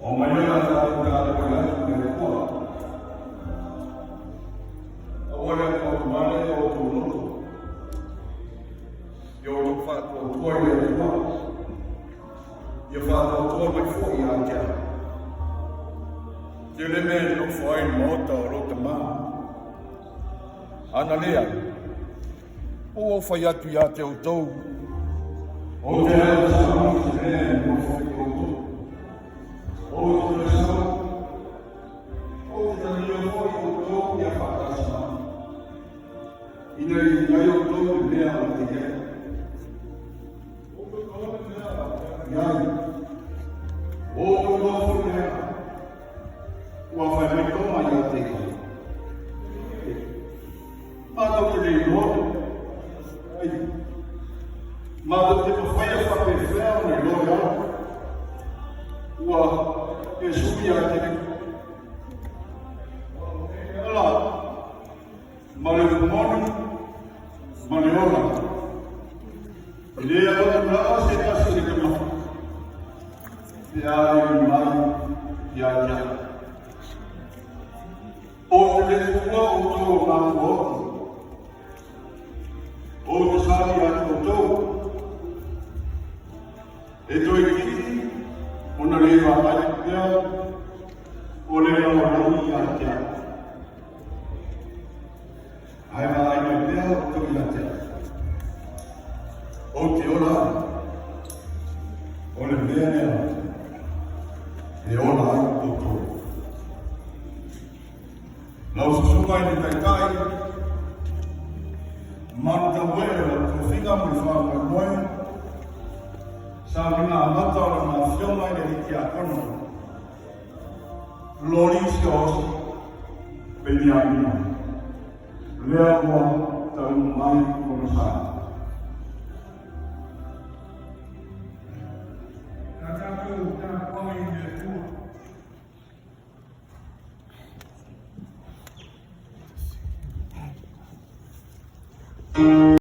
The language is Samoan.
O mai ola tatou tapuai atu i le Atua. Aua le atuatumale o outou loto, ia outou faatuatua i le Atua, ia faatuatua mai foi ia te au. Tele mea e nofo ai le maota o lou tamā. Ana lea, ua ou fai atu ia te outou, ou te alu e sauni se mea e nofo ai outou. Ou te toe sau, ou te talia foi outou ia faatasi mai, ina ia i ai outou le mea ou te i ai. I ai, o outou iloa foi lea, ua fai mai Toma ia te ia. Matou te le iloa. Ai, matou te mafaia faapefea ona iloa e ala. Ua Iesu ia te ala ma le upu moni ma le ola. E le alu atu lava se tasi i le Tama, pe a le mai ia te au. Ou te le tuua outou o matua oti. Ou te sali atu outou. E toeitiiti ona le vaai pea o le lalolagi ia te au. Ae vaai mai pea outou ia te au. Ou te ola ai. O le mea lea e ola ai outou. Lau susuga i le Taitai, Manutauē o lau tofiga mo le faamoemoe, sauniga amata o lana afioga i le alii tiakono, Loli Siaosi Peniamina, lea ua taunuu mai lona sa.